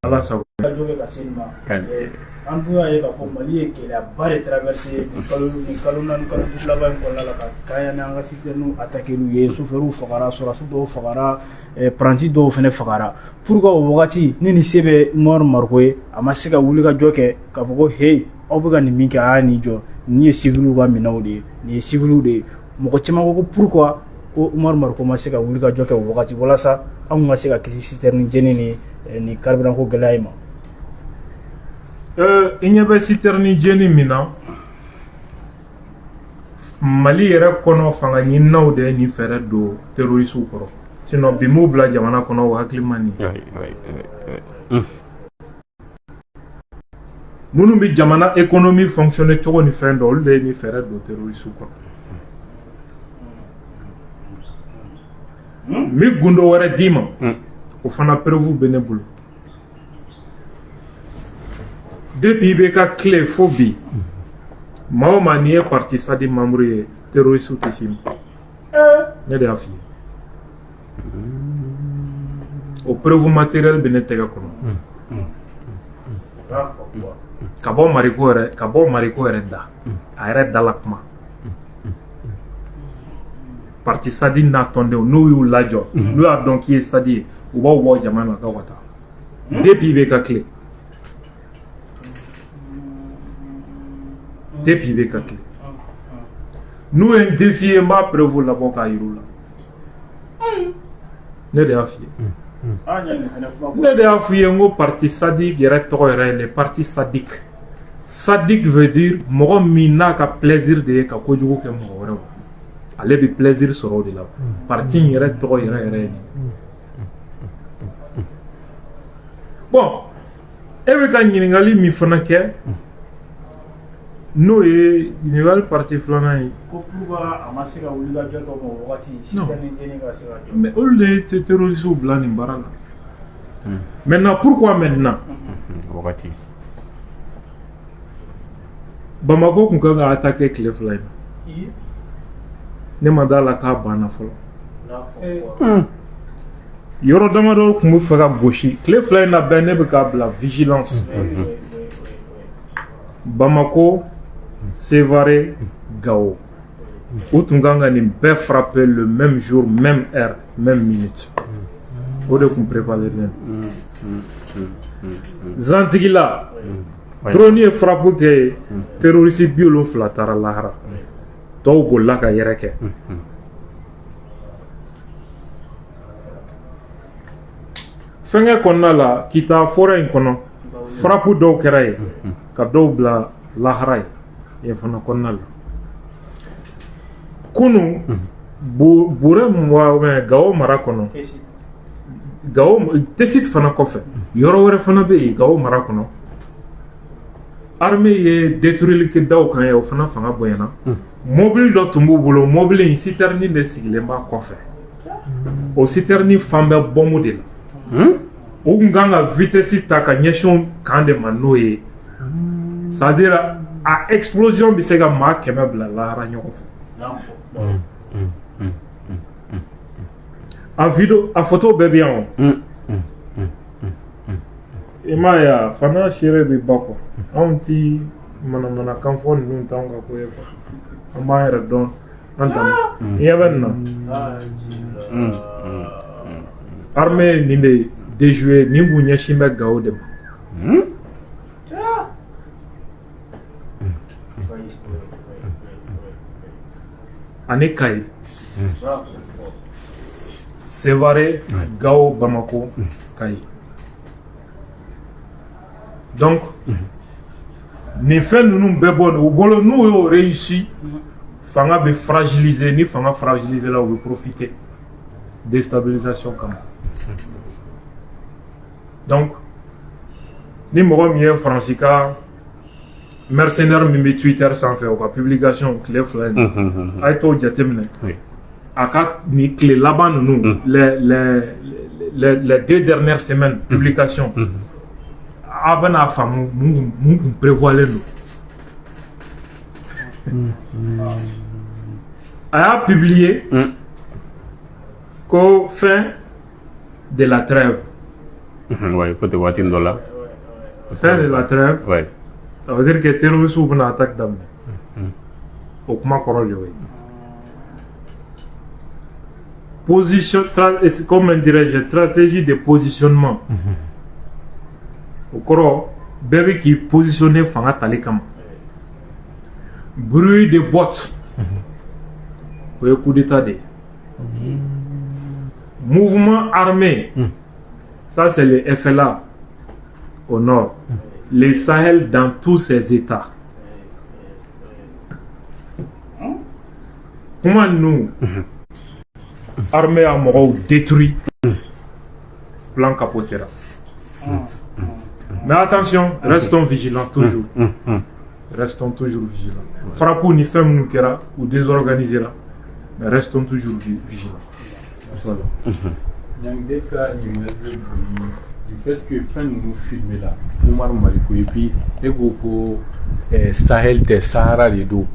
Ala sago. Jɔ kɛ ka se nin ma. An dun y'a ye k'a fɔ Mali ye gɛlɛyaba de traversé nin kalo 4, kalo 5 laban in kɔnɔna la, ka kanya ni an ka citernes attaqué ye, chauffeurs fagara, sɔrɔdasi dɔw fagara, apprenti dɔw fana fagara. Pourquoi o wagati ni nin se bɛ Umaru Mariko ye, a ma se ka wuli ka jɔ kɛ k'a fɔ ko hey, aw bɛ ka nin min kɛ, a y'a nin jɔ, nin ye civils ka minɛnw de ye, nin ye civils de ye? Mɔgɔ caman ko ko pourquoi ko Umaru Mariko ma se ka wuli ka jɔ kɛ o wagati, walasa anw ka se ka kisi citerne jeni ni nin carburant ko gɛlɛya in ma? I ɲɛ bɛ citerne jeni min na Mali yɛrɛ kɔnɔ, fanga ɲininaw de ye nin fɛɛrɛ don terroristew kɔrɔ. Sinon bi m'u bila jamana kɔnɔ, o hakili man nin. Minnu bɛ jamana économie fonctionner cogo ni fɛn dɔ, olu de ye nin fɛɛrɛ don terroristew kɔrɔ. N bɛ gundo wɛrɛ d'i ma, o fana preuve bɛ ne bolo. Depuis i bɛ ka tile fo bi, maa o maa n'i ye parti SADI membre ye, terroriste tɛ s'i ma. Ne de y'a f'i ye, o preuve matériel bɛ ne tɛgɛ kɔnɔ ka bɔ Mariko yɛrɛ, ka bɔ Mariko yɛrɛ da, a yɛrɛ da la kuma. Parti SADI n'a tɔndenw, n'u y'u lajɔ, n'u y'a dɔn k'i ye SADI ye, u b'aw bɔ jama na k'aw ka taa. Depuis i bɛ ka tile, depuis i bɛ ka tile, n'u ye n défier, n b'a preuve labɔ k'a yir'u la. Ne de y'a f'i ye, ne de y'a f'i ye n ko parti SADI yɛrɛ tɔgɔ yɛrɛ ye le parti sadique. Sadique veut dire mɔgɔ min n'a ka plaisir de ye ka kojugu kɛ mɔgɔ wɛrɛw, ale bɛ plaisir sɔrɔ o de la. Parti in yɛrɛ tɔgɔ yɛrɛ yɛrɛ ye nin. Bon, e bɛ ka ɲininkali min fana kɛ, n'o ye ɲininkali partie filanan ye. Ko pourquoi a ma se ka wuli ka jɔ kɛ o wagati, citerne jeni ka se ka jɔ? Mais olu de ye terroristes bila nin baara la. Maintenant, pourquoi maintenant? Wagati. Bamako tun kan ka attaquer tile 2 in na. Ne ma d'a la k'a banna fɔlɔ. Yɔrɔ damadɔ tun bɛ fɛ ka gosi tile 2 in na bɛɛ, ne bɛ k'a bila vigilance. Bamako, Sévaré, Gao, u tun kan ka nin bɛɛ frapper le même jour, même heure, même minute. O de tun préparé len. Zantigila, drone ye frappe kɛ yen, terroriste 70 taara lahara, tɔw bolila ka yɛrɛ kɛ. Fɛnkɛ kɔnɔna la, Kita forêt in kɔnɔ, frappe dɔw kɛra yen ka dɔw bila lahara ye yen fana kɔnɔna la. Kunu, Bure, Gawo mara kɔnɔ, Gawo Tessit fana kɔfɛ, yɔrɔ wɛrɛ fana bɛ yen Gawo mara kɔnɔ, armée ye détruire kɛ daw kan ye, o fana fanga bonyana. Mobili dɔ tun b'u bolo, mobili in citerne de sigilen b'a kɔfɛ, o citerne fan bɛ bombe de la. O tun kan ka vitesse ta ka ɲɛsin kan de ma, n'o ye, c'est à dire a explosion bɛ se ka maa 100 bila lahara ɲɔgɔn fɛ. A vidéo, a photo bɛɛ bɛ yan. O i m'a ye a fana seere bɛ ba kɔ. Anw ti manamanakan fɔ, ninnu t'anw ka ko ye quoi. An b'an yɛrɛ dɔn, an dan i ɲɛ bɛ nin na. Armée ye nin de déjoué, nin kun ɲɛsin bɛ Gawo de ma. Ani Kayi, Sévaré, Gao, Bamako, Kayi. Donc nin fɛn ninnu bɛɛ bɔ u bolo, n'u y'o réussi, fanga bɛ fragiliser. Ni fanga fragiliser la, u bɛ profiter déstabilisation kama. Donc ni mɔgɔ min ye Faransi ka mercenaire min bɛ Twitter sanfɛ, o ka publication tile 2 in, a ye t'o jateminɛ. A ka nin tile laban ninnu, les deux dernières semaines publication, a bɛna faamu mun kun prévoilen don. A y'a publier ko fin de la trêve. Ouais, ko tɛ waati dɔ la. Fin de la trêve. Ça veut dire que terroristes bɛna attaque daminɛ. O kuma kɔrɔ de y'o ye. Position, comment dirais-je, stratégie de positionnement. O kɔrɔ, bɛɛ bɛ k'i positionner fanga tali kama. Bruit de botte, o ye coup d'état de ye. Mouvement armé, ça c'est le FLA au nord. Le Sahel dans tous ses états. Comment nous, armée a mɔgɔw détruit, plan capotera. Mais attention, restons vigilants toujours. Restons toujours vigilants. Frappe ni fɛn minnu kɛra, u désorganisera. Mais restons toujours vigilants. Voilà. Ɲangiden ka ɲininkali bɛ boli du fait que fɛn ninnu filmé la Umar Mariko, et puis e ko ko Sahel tɛ, Sahara de don,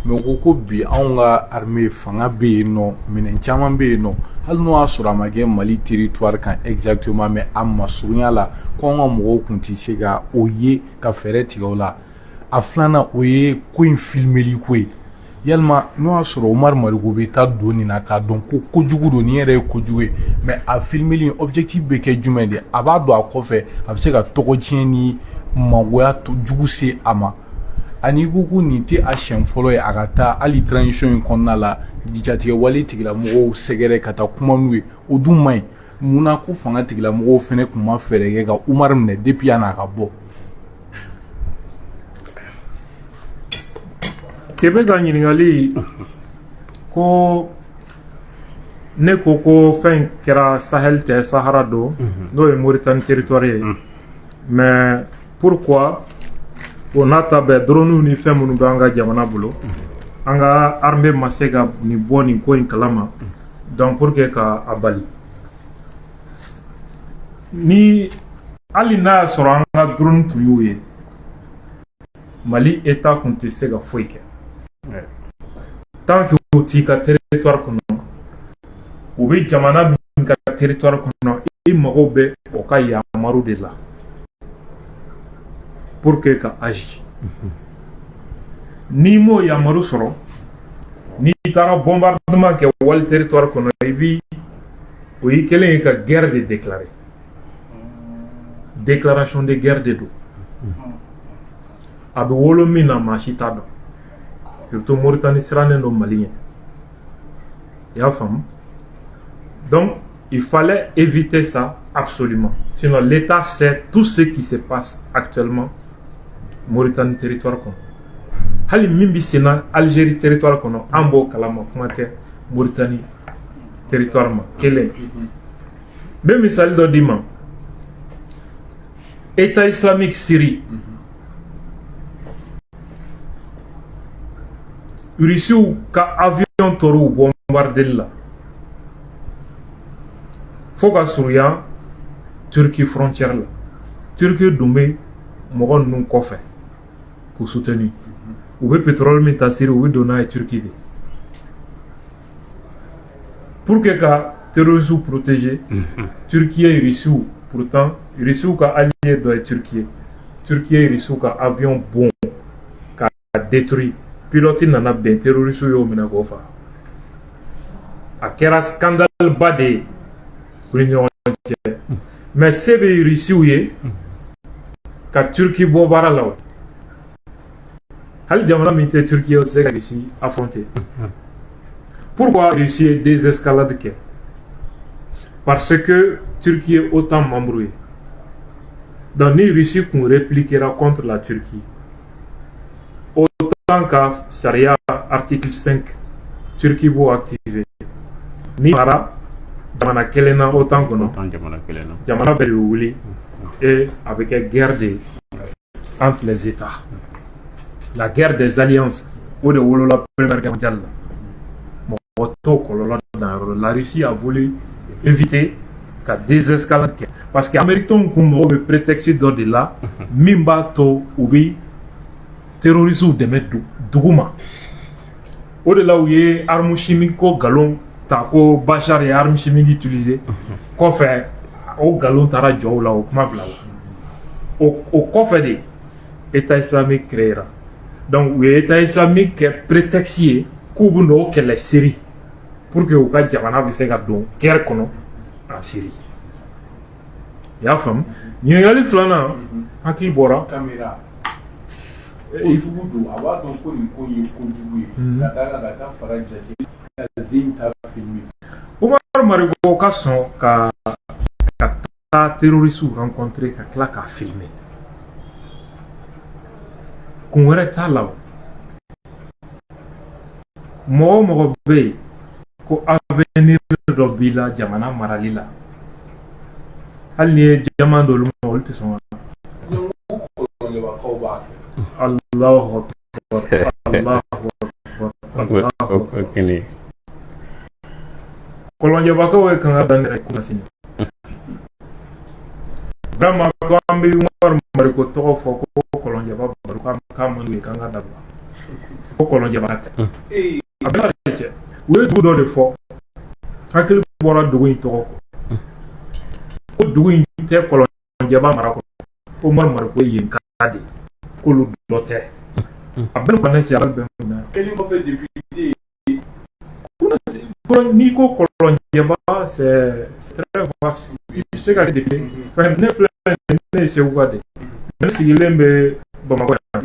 mais u ko ko bi anw ka armée fanga bɛ yen nɔ, minɛn caman bɛ yen nɔ, hali n'o y'a sɔrɔ a ma kɛ Mali territoire kan exactement, mais a masurunya la, ko anw ka mɔgɔw tun tɛ se ka o ye ka fɛɛrɛ tigɛ o la. A filanan, o ye ko in filmeli ko ye. Yalima n'o y'a sɔrɔ Umar Mariko bɛ taa don nin na k'a dɔn ko kojugu don, nin yɛrɛ ye kojugu ye, mais a filmeli objectif bɛ kɛ jumɛn de ye? A b'a don a kɔfɛ, a bɛ se ka tɔgɔ tiɲɛ ni mangoya jugu se a ma. Ani i ko ko nin tɛ a siɲɛ fɔlɔ ye a ka taa hali transition in kɔnɔna la, jatigɛ wale tigilamɔgɔw sɛgɛrɛ ka taa kuma n'u ye, o dun man ɲi. Munna ko fanga tigilamɔgɔw fɛnɛ tun ma fɛɛrɛ kɛ ka Umar minɛ depuis yan'a ka bɔ? Kebe ka ɲininkali ko ne ko ko fɛn kɛra Sahel tɛ, Sahara don, n'o ye Mauritanie territoire ye. Mais pourquoi o n'a ta bɛɛ, drone ni fɛn minnu bɛ an ka jamana bolo, an ka armée ma se ka nin bɔ nin ko in kalama, donc pour que ka a bali? Ni hali n'a y'a sɔrɔ an ka drone tun y'u ye, Mali État tun tɛ se ka foyi kɛ. Tant que u t'i ka territoire kɔnɔ, u bɛ jamana min ka territoire kɔnɔ, i mago bɛ o ka yamaru de la pour que ka agir. N'i m'o yamaru sɔrɔ, n'i taara bombardement kɛ wali territoire kɔnɔ, i bi o y'i kɛlen ye ka guerre de déclarer. Déclaration de guerre de don. A bɛ wolo min na, maa si t'a dɔn. Surtout Mauritanie sirannen don Mali ɲɛ. I y'a faamu? Donc, il fallait éviter ça absolument. Sinon, l'État sait tout ce qui se passe actuellement Mauritanie territoire kɔnɔ. Hali min bɛ sen na Algérie territoire kɔnɔ, an b'o kalama, kuma tɛ Mauritanie territoire ma. Kelen. N bɛ misali dɔ d'i ma. État islamique Syrie. Russiw ka avion tor'u bombardeli la fo ka surunya Turquie frontière la. Turquie dun bɛ mɔgɔ ninnu kɔfɛ k'u soutenir. U bɛ pétrole min ta Syrie, u bɛ don n'a ye Turquie de. Pour que ka terroristes protéger, Turquie ye Russiw, pourtant Russiw ka allié dɔ ye Turquie ye. Turquie ye Russiw ka avion bon k'a détruire. Pilote nana bɛn, terroristes y'o minɛ k'o faga. A kɛra scandale ba de ye u ni ɲɔgɔn cɛ. Mais se bɛ Russiw ye ka Turquie bɔ baara la o. Hali jamana min tɛ Turquie ye, o tɛ se ka Russie affronter. Pourquoi Russie ye désescalade kɛ? Parce que Turquie ye OTAN membre ye. Donc ni Russie kun répliquera contre la Turquie, OTAN ka sariya article 5, Turquie b'o activer. Ni mara jamana kelen na OTAN kɔnɔ, jamana bɛɛ de bɛ wuli et a bɛ kɛ guerre de entre les États. La guerre des alliances, o de wolola Première Guerre mondiale la. Mɔgɔ t'o kɔlɔlɔ dan yɔrɔ la. La Russie a voulu éviter ka désescalade kɛ parce que Américains kun mago bɛ prétexte dɔ de la min b'a to u bɛ terroristes dɛmɛ dugu ma. O de la u ye arme chimique ko nkalon ta ko Bachar ye arme chimique utiliser. Kɔfɛ o nkalon taara jɔ u la, o kuma bila la. O kɔfɛ de, État islamique créera. Donc u ye État islamique kɛ prétexte ye k'u bɛ n'o kɛlɛ Syrie pour que u ka jamana bɛ se ka don guerre kɔnɔ en Syrie. I y'a faamu? Ɲininkali filanan, hakili bɔra. Caméra kojugu don, a b'a dɔn ko nin ko in ye kojugu ye, ka d'a kan ka taa fara jate ka zen ta filmer. Umar Mariko ka sɔn ka taa terroriste rencontrer, ka tila k'a filmer, kun wɛrɛ t'a la. O mɔgɔ o mɔgɔ bɛ yen ko avenir dɔ b'i la jamana marali la, hali n'i ye jama d'olu ma, olu tɛ sɔn ka. Kɔlɔnjɛbakaw b'a fɛ. Allahu akbar, Allahu akbar, Allahu akbar. Kelen. Kɔlɔnjɛbakaw ye kanga da ne yɛrɛ kunna sini. Vraiment, ko an bɛ Umaru Mariko tɔgɔ fɔ ko Kɔlɔnjɛba baro k'a man d'u ye, k'an ka dabila, ko Kɔlɔnjɛba tɛ. A bɛɛ de cɛ, u ye dugu dɔ de fɔ, hakili bɔra dugu in tɔgɔ kɔ, ko dugu in tɛ Kɔlɔnjɛba mara kɔnɔ, ko Umaru Mariko ye yen ka de ye, k'olu dɔ tɛ. A bɛɛ ni kuranɛ cɛ, a bɛɛ bɛn na. Kelen kɔfɛ, député. N'i ko Kɔlɔnjɛba, c'est très vaste. I bɛ se ka kɛ député. Fɛn ne filɛ, ne ye Segu ka de, ne sigilen bɛ Bamakɔ yan.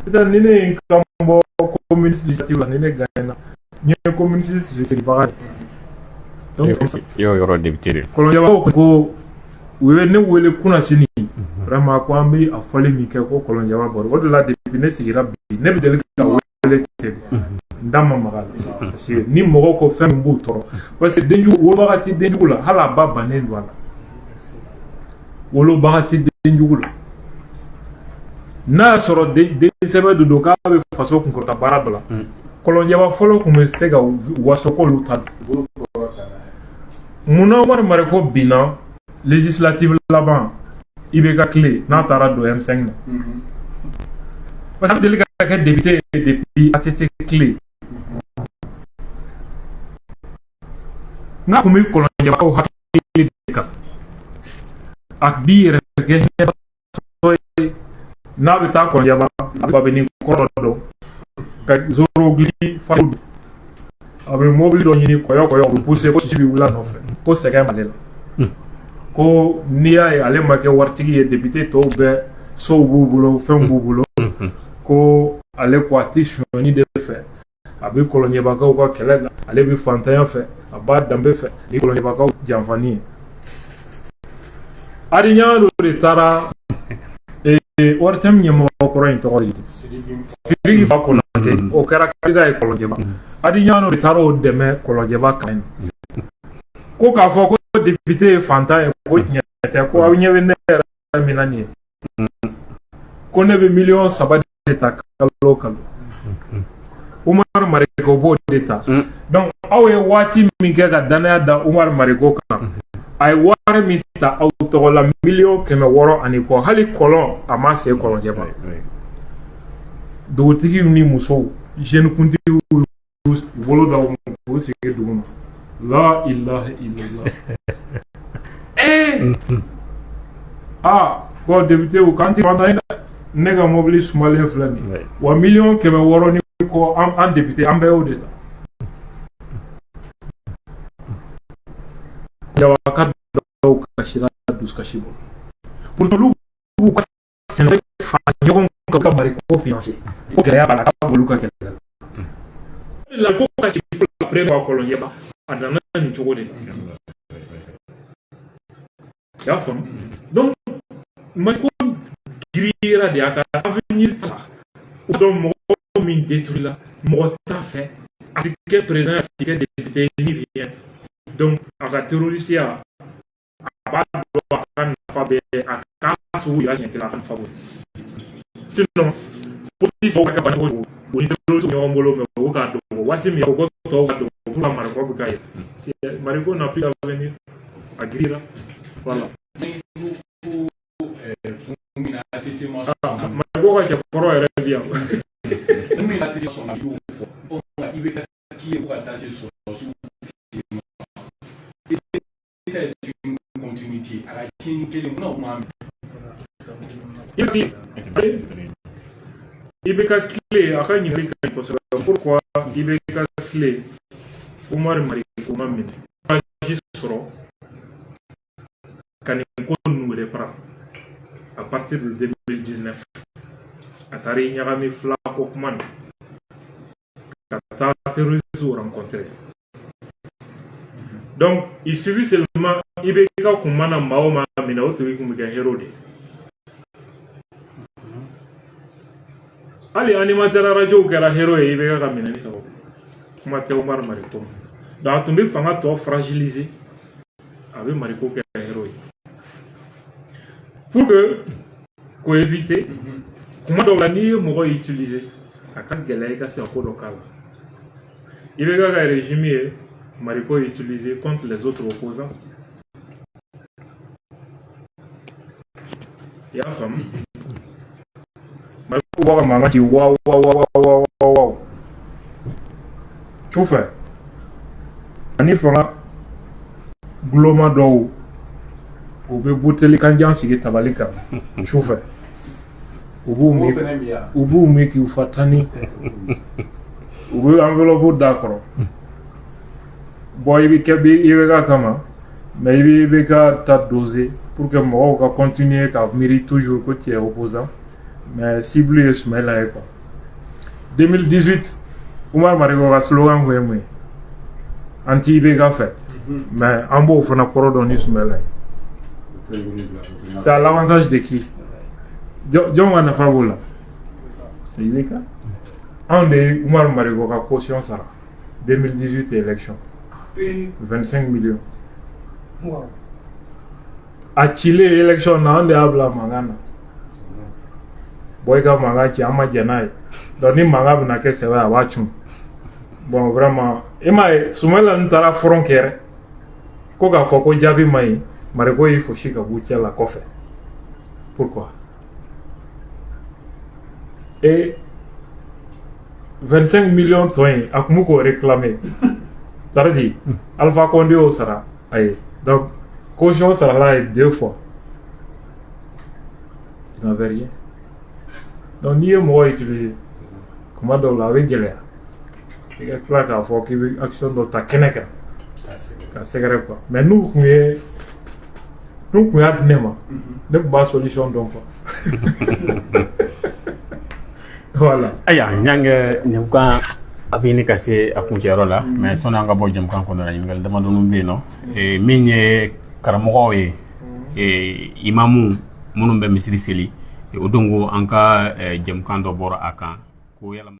Peut-être ni ne ye n kan bɔ commune législative la, ni ne gagnera, n ye commune sigibaga ye. Donc comme ça. I y'o yɔrɔ député de. Kɔlɔnjɛbaw ko u ye ne wele kunnasini, vraiment, ko an bɛ a fɔli min kɛ ko Kɔlɔnjɛba baro. O de la, depuis ne sigira bi, ne bɛ deli ka wele ten de, n da ma maga la, parce que ni mɔgɔw ko fɛn min b'u tɔɔrɔ, parce que denjugu wolobaga ti denjugu la, hali a ba bannen don a la, wolobaga ti denjugu la. N'a y'a sɔrɔ den sɛbɛ de don k'a bɛ faso kunkɔrɔta baara dɔ la, Kɔlɔnjɛba fɔlɔ tun bɛ se ka waso k'olu ta don. Munna Umaru Mariko binna législative laban, IBK tile, n'a taara don M5 na? Parce que a bɛ deli ka kɛ député ye depuis ATT tile, n'a tun bɛ Kɔlɔnjɛbakaw hakili de kan, a b'i yɛrɛ kɛ hinɛbatɔ ye. N'a bɛ taa Kɔlɔnjɛba, a bɛ ni kɔrɔ dɔ dɔn ka zoro gili fa, a bɛ mobili dɔ ɲini kɔyɔ kɔyɔ, o bɛ pousser, ko sisi bɛ wuli a nɔfɛ, ko sɛgɛn b'ale la, ko n'i y'a ye ale ma kɛ waritigi ye, député tɔw bɛɛ sow b'u bolo, fɛnw b'u bolo, ko ale ko a tɛ sonyani de fɛ, a bɛ Kɔlɔnjɛbakaw ka kɛlɛ la, ale bɛ fantanya fɛ, a b'a danbe fɛ, ni Kɔlɔnjɛbakaw janfani ye. Ariɲan dɔ de taara ORTM ɲɛmɔgɔ kɔrɔ in tɔgɔ ye Sidiki Fa Konate, o kɛra candidat ye Kɔlɔnjɛba. Ariɲan dɔ de taara o dɛmɛ Kɔlɔnjɛba kan, ko k'a fɔ ko député ye fantan ye, ko tiɲɛ tɛ, ko aw ɲɛ bɛ ne yɛrɛ min na nin ye, ko ne bɛ miliyɔn 3 de ta kalo o kalo, Umaru Mariko b'o de ta. Donc aw ye waati min kɛ ka danaya da Umaru Mariko kan, a ye wari min ta aw tɔgɔ la, miliyɔn 600 ani kɔ, hali kɔlɔn a ma se Kɔlɔnjɛba. Dugutigiw ni musow, jeune kuntigiw y'u bolo da u kun k'u sigi dugu ma, la ilaha illallah. Aa, ko député k'an tɛ fantan ye dɛ, ne ka mobili sumalen filɛ nin ye, wa miliyɔn 600 ni kɔ, an député an bɛɛ y'o de ta. Jabaka dɔw kasira dusukasi bolo, pourtant olu b'u ka sɛnɛ fara ɲɔgɔn kan ka Mariko financer, ko gɛlɛya b'a la, k'a b'olu ka kɛlɛ la. La ko ka ci la première fois Kɔlɔnjɛba, a nana nin cogo de la. I y'a faamu? Donc Mariko giriyera de, a ka avenir ta la. O dɔn mɔgɔ min détruit la, mɔgɔ t'a fɛ, a ti kɛ président, a ti kɛ député ni rien. Donc a ka terroriste ya, a b'a dɔn a ka nafa bɛ a k'a sugu yira siɲɛ kelen, a ka nafa b'o ye. Sinon politique ka bana ko o ni terroriste ɲɔgɔn bolo, mais o k'a dogo waati min, o ko tɔw ka dogo pour que Mariko bɛ ka ye. Mariko n'a plus d'avenir, a girira, voilà. Mariko ka cɛkɔrɔ yɛrɛ bi yan. Min ATT sɔnna, i y'o fɔ, i bɛ k'i ye fo ka taa se sɔrɔsiw ma. État est une continuité, a ka IBK tile, a ka ɲininkali ka ɲi kosɛbɛ. Pourquoi IBK tile Oumar Mariko ma minɛ? Courage sɔrɔ ka nin ko ninnu reprend à partir de 2019. A taara i ɲagami fila ko kuma na ka taa terroristes rencontrer. Donc il suffit seulement IBK kun mana maa o maa minɛ, o tigi kun bɛ kɛ héros de ye. Hali animateur radio kɛra héros ye IBK ka minɛni sababu, kuma tɛ Oumar Mariko ma. Donc a tun bɛ fanga tɔ fragiliser, a bɛ Mariko kɛ héros ye pour que k'o éviter. Kuma dɔw la, n'i ye mɔgɔ utiliser, a ka gɛlɛya i ka se ka ko dɔ k'a la. IBK ka régime ye Mariko utiliser contre les autres opposants. I y'a faamu? Mariko bɔ ka mankan ci wa wa wa wa wa wa sufɛ, ani fanga guloma dɔw, u bɛ buteli kanjan sigi tabali kan sufɛ, u b'u min, u b'u min k'u fa tani, u bɛ enveloppe d'a kɔrɔ. Bon, i bɛ kɛ IBK kama, mais i bɛ IBK ta doser pour que mɔgɔw ka continuer ka miiri toujours ko tu es opposant, mais cible ye Soumaïla ye quoi. 2018, Oumar Mariko ka slogan kun ye mun ye? An ti IBK fɛ, mais an b'o fana kɔrɔ dɔn ni Soumaïla ye. C'est à l'avantage de qui? Jɔn ka nafa b'o la? C'est IBK. Anw de ye Oumar Mariko ka caution sara 2018 élection, 25 millions. A cilen élection na, an de y'a bila mankan na. Bon, i ka mankan ci, an ma jɛn n'a ye. Donc ni mankan bɛna kɛ sɛbɛ ye, a b'a cun. Bon, vraiment, i m'a ye, Soumaïla ninnu taara front kɛ ko k'a fɔ ko jaabi ma ɲi, Mariko y'i fosi ka b'u cɛ la kɔfɛ. Pourquoi? Et 25 millions tɔ in, a kun bɛ k'o réclamer. Taradi Alpha Condé y'o sara a ye. Donc caution sarala ye deux fois, il n'avait rien. Donc n'i ye mɔgɔ utiliser, kuma dɔw la a bɛ gɛlɛya i ka tila k'a fɔ k'i bɛ action dɔ ta kɛnɛ kan ka sɛgɛrɛ quoi. Mais n'u kun ye, n'u kun y'a di ne ma, ne tun b'a solution dɔn quoi. Voilà. Ayiwa, Ɲange, nin kan a bɛ ɲini ka se a kuncɛyɔrɔ la, mais sɔnni an ka bɔ jamukan kɔnɔna la, ɲininkali damadɔni bɛ yen nɔ. Min ye karamɔgɔw ye, imamu minnu bɛ misiri seli, o don ko an ka jamukan dɔ bɔra a kan ko yala.